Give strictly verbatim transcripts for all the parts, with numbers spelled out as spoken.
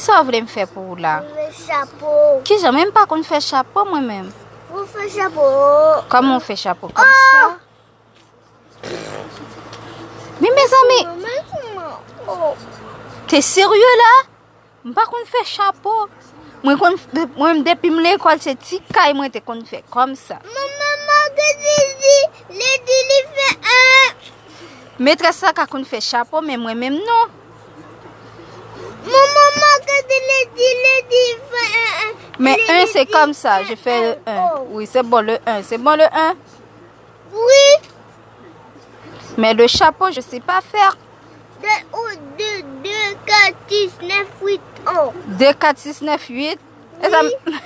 Kisa w vle m fè pou ou la? Mwen vle chapo. Kijan? Men m pa konn fè chapo mwen menm. Ou fè chapo. Kòman w fè chapo? Kòmsa? Men mezanmi, te serye la? M pa konn fè chapo. Mwen konn, mwen depi m lekòl se ti kay mwen te konn fè kòmsa. Manman, manman, gade li, li di li fè en. Metrès la ka konn fè chapo, men mwen menm non. Manman, manman, gade li di, li di fè en, en. Men en se kòmsa, je fais le un. Oui, c'est bon, le un. C'est bon, le un. Oui. Mais le chapeau, je sais pas faire. De, ou, de, de, kat, sis, nèf, uit, on. De, kat, sis, nèf, uit. E sa m-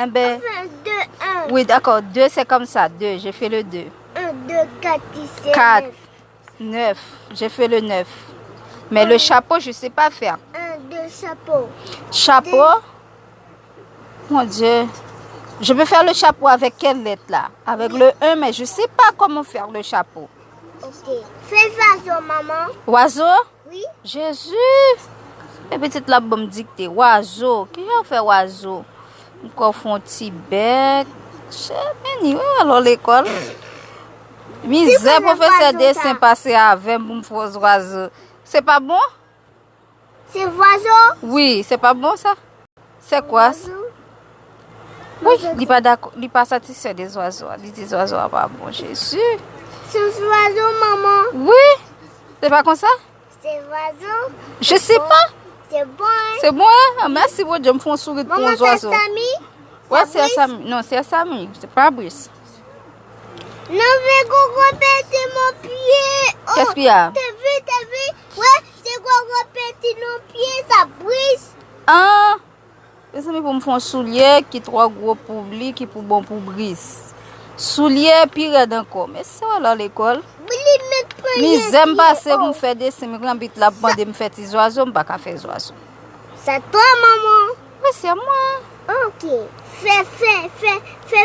Eh ben, enfin, de, un. Oui, d'accord. Deux, c'est comme ça. Deux, je fais le deux. Un, deux, quatre, six, sept, quatre, neuf. Neuf. Je fais le neuf. Mais le chapeau, je sais pas faire. Un, deux, chapeau. Chapeau? Mon Dieu. Je peux faire le chapeau avec quelle lettre là? Avec le un, mais je sais pas comment faire le chapeau. Ok. Fè zwazo, manman. Oiseau? Wi. Jezi! Men pitit la ap ban m dikte. Oiseau. Kijan w fè oiseau? M kwè w fè yon ti bèk. Chè, men ni wè alò lekòl. Mizè pwofesè desen pase avè m pou m fè yon zwazo. Se pa bon? Se zwazo? Wi, se pa bon sa? C'est quoi ça? Wi, li pa dakò, li pa satisfè de zwazo a. Li di zwazo a pa bon, Jezi. Se zwazo, manman. Wi, se pa konsa? Se zwazo. Je sais pas. Se bon, hein? Se bon, hein? Ah, mèsi, Bondye, m fè yon sourit pou yon zwazo. Manman, se Sami? Ouais, c'est Sami. Non, c'est Sami, c'est pas Brice. Non, ve gogo pete mon pye. Qu'est-ce qu'il y a? Te vi, te vi. Ouais, se gogo pete mon pye, sa Brice. Ah! Mezanmi, pou m fè yon soulye ki twò gwo pou li, ki pou bon pou Bris. Soulye pi rèd ankò. Men se w al lekòl. Mizè m pase pou m fè desen, men lanbit la ap mande m fè ti zwazo, m pa ka fè zwazo. C'est toi, maman. Oui, c'est moi. Ok. Fè, fè, fè, fè,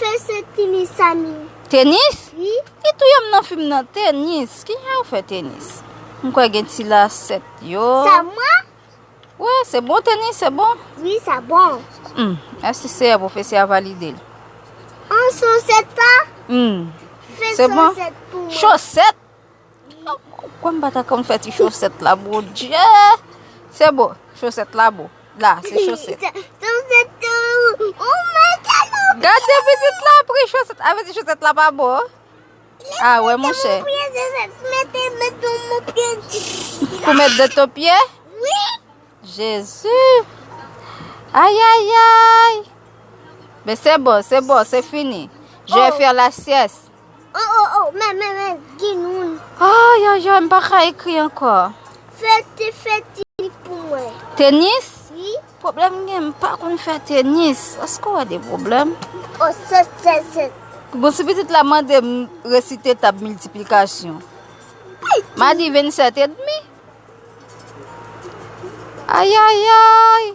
fè se tenis, Sami. Tenis? Wi. Li touye m nan fim nan, tenis. Kijan yo fè tenis? M kwè gen ti lasèt yo. C'est moi? Wi, se bon tenis, se bon. Wi, sa bon. Hmm. Mèsi Seyè, pwofesè a valide l. An chosèt la? Hmm. Fè chosèt pou mwen. Chosèt? Kòm m pa ta konn fè ti chosèt la, Bondye. Se bon, chosèt la bon. La, se chosèt. Chosèt, oh my God. Gade pitit la, pri chosèt. Avè di chosèt la pa bon. Ah, ouais, mon cher. Mete, mete mon pied. Pou met dans ton pied? Oui. Jésus. Aïe, aïe, aïe. Mais c'est bon, c'est bon, c'est fini. Je vais faire la sieste. Oh, oh, oh, men, men, men, gen moun. Aïe, aïe, aïe, m pa ka ekri ankò. Fè ti, fè ti pou mwen. Tenis? Wi. Pwoblèm gen, m pa konn fè tenis. Èske w wè de pwoblèm? Oh, sèt, sèt, sèt. Bon, si pitit la mande m resite tab miltiplikasyon. M a di vennsèt edmi. Aïe, aïe, aïe.